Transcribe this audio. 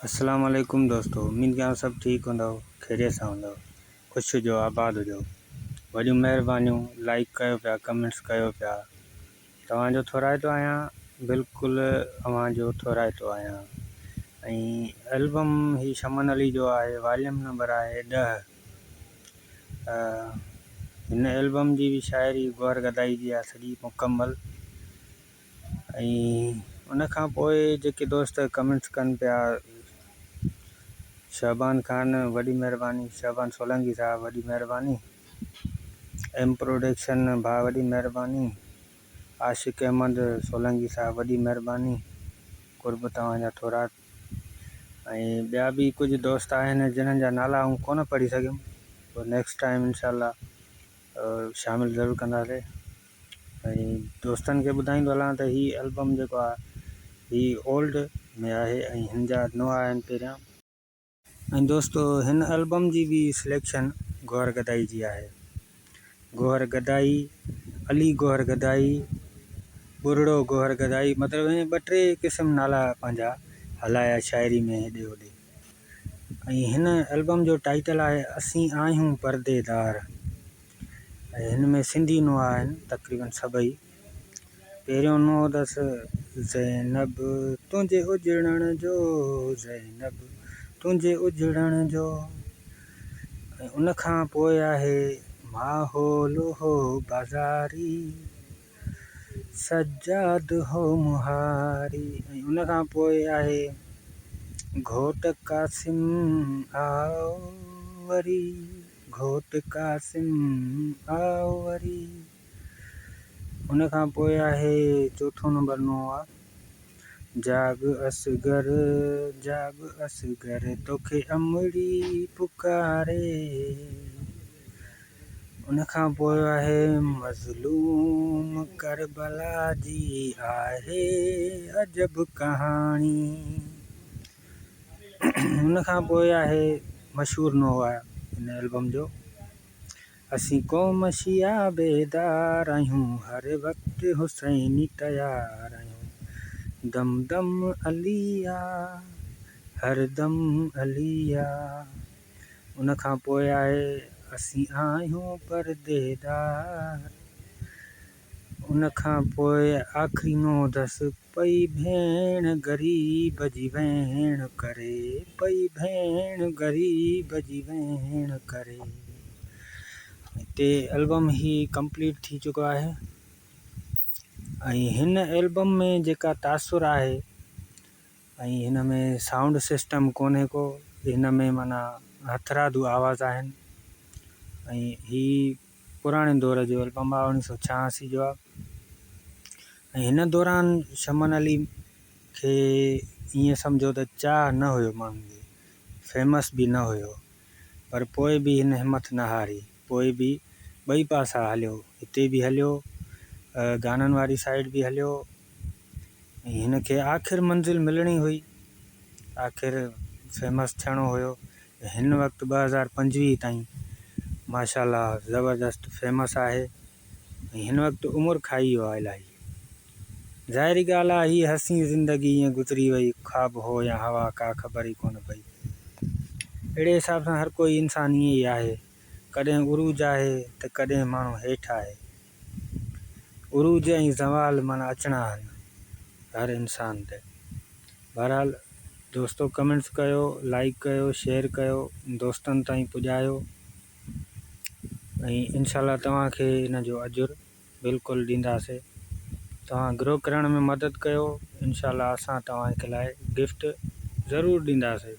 السلام عليڪم دوستو اميد ڪيان سڀ ٺيڪ هوندؤ خيريت سان هوندؤ خوش هجو آباد هجو وڏيون مهربانيون لائيڪ ڪيو پيا ڪمينٽس ڪيو پيا توهان جو ٿورائتو آهيان بلڪل اوهان جو ٿورائتو آهيان ۽ البم هي شمن علي جو آهي واليم نمبر آهي 10 هن البم جي به شاعري گوهر گدائي جي آهي سڄي مڪمل ۽ ان کان پوء جيڪي دوست ڪمينٽس ڪن پيا شعبان خان وڏي مهرباني شعبان سولنگي صاحب وڏي مهرباني ايم پروڊڪشن ڀاء وڏي مهرباني عاشق احمد سولنگي صاحب وڏي مهرباني قرب توهان جا ٿورا ۽ ٻيا به ڪجهه دوست آهن جنھن جا نالا آئون ڪونه پڙهي سگهيم پوء نيڪسٽ ٽائيم انشاء الله شامل ضرور ڪنداسي. ۽ دوستن کي ٻڌائيندو هلان ته هي البم جيڪو آهي هي اولڊ ۾ آهي ۽ هن جا نوان آهن پهريان. ۽ دوستو هن البم جي به سليڪشن گوهر گدائي جي آهي. گوهر گدائي، علي گوهر گدائي، ٻرڙو گوهر گدائي مطلب ائين ٻه ٽي قسم نالا پنهنجا هلايا شاعري ۾ هيڏي هوڏي. ۽ هن البم جو ٽائيٽل آهي اسين آهيون پرديدار. ۽ هن ۾ سنڌي نوحا آهن تقريبن سڀئي. پهريون نوحو اٿس زينب تنهنجي اجڙڻ جو زينب تنهنجي اجڙڻ جو ۽ ان کان پوء آهي ماحول هو بازاري سجاد هو مهاري ۽ ان کان پوء آهي گهوٽ قاسم آء وري گهوٽ قاسم آء وري. ان کان پوء آهي چوٿون نمبر نو آ. جاڳ اصغر جاڳ اصغر توکي امڙي پڪاري. ان کان پوء آهي مظلوم ڪربلا جي آهي عجب ڪهاڻي. ان کان پوء آهي مشهور نوحو آهي هن البم جو اسين قوم شيعا بيدار آهيون هر وقت حسيني تيار آهيون دم دم علي آ هر دم علي آ ان کان پوء آهي اسين آهيون پرديدار ان کان پوء آخري نوحو اٿس پئي ڀيڻ غريب جي ويڻ ڪري، پئي ڀيڻ غريب جي ويڻ ڪري. هتي البم هي ڪمپليٽ ٿي چڪو آهي ۽ هن البم ۾ جيڪا تاثر آهي ۽ هن ۾ سائونڊ سسٽم ڪونهي ڪو هن ۾ معنيٰ هٿرادو آواز آهن ۽ هي پراڻي دور جو البم آهي اوڻيهه سو ڇهاسي جو آهي ۽ هن دوران شمن علي کي ائين سمجهو ته چاهه نه هيو ماڻهن کي فيمس به نه هيو پر پوء به هن همٿ نه هاري پوء به ٻئي پاسا هليو هتي به هليو گانن واري سائيڊ به هليو ۽ هن کي آخر منزل ملڻي هئي آخر فيمس ٿيڻو هيو هن وقت 2025 تائين ماشاء الله زبردست فيمس آهي ۽ هن وقت عمر کائي ويو آهي الاهي ظاهري ڳالهه آهي هي حسين زندگي ائين گذري وئي خواب هو يا هوا ڪا خبر ئي ڪونه پئي اهڙي حساب سان هر ڪوئي انسان ائين ئي آهي ڪڏهن عروج آهي ته ڪڏهن ماڻهو هيٺ آهي عروج ۽ زوال معنيٰ اچڻا آهن هر انسان تي. بهرحال دوستو ڪمينٽس ڪيو لائيڪ ڪيو شيئر ڪيو دوستن تائين پڄايو ۽ انشاء الله توهان کي ان جو اجر بلڪل ڏينداسي توهان گرو ڪرڻ ۾ مدد ڪيو انشاء الله اسان توهان کي لاء گفٽ ضرور ڏينداسي.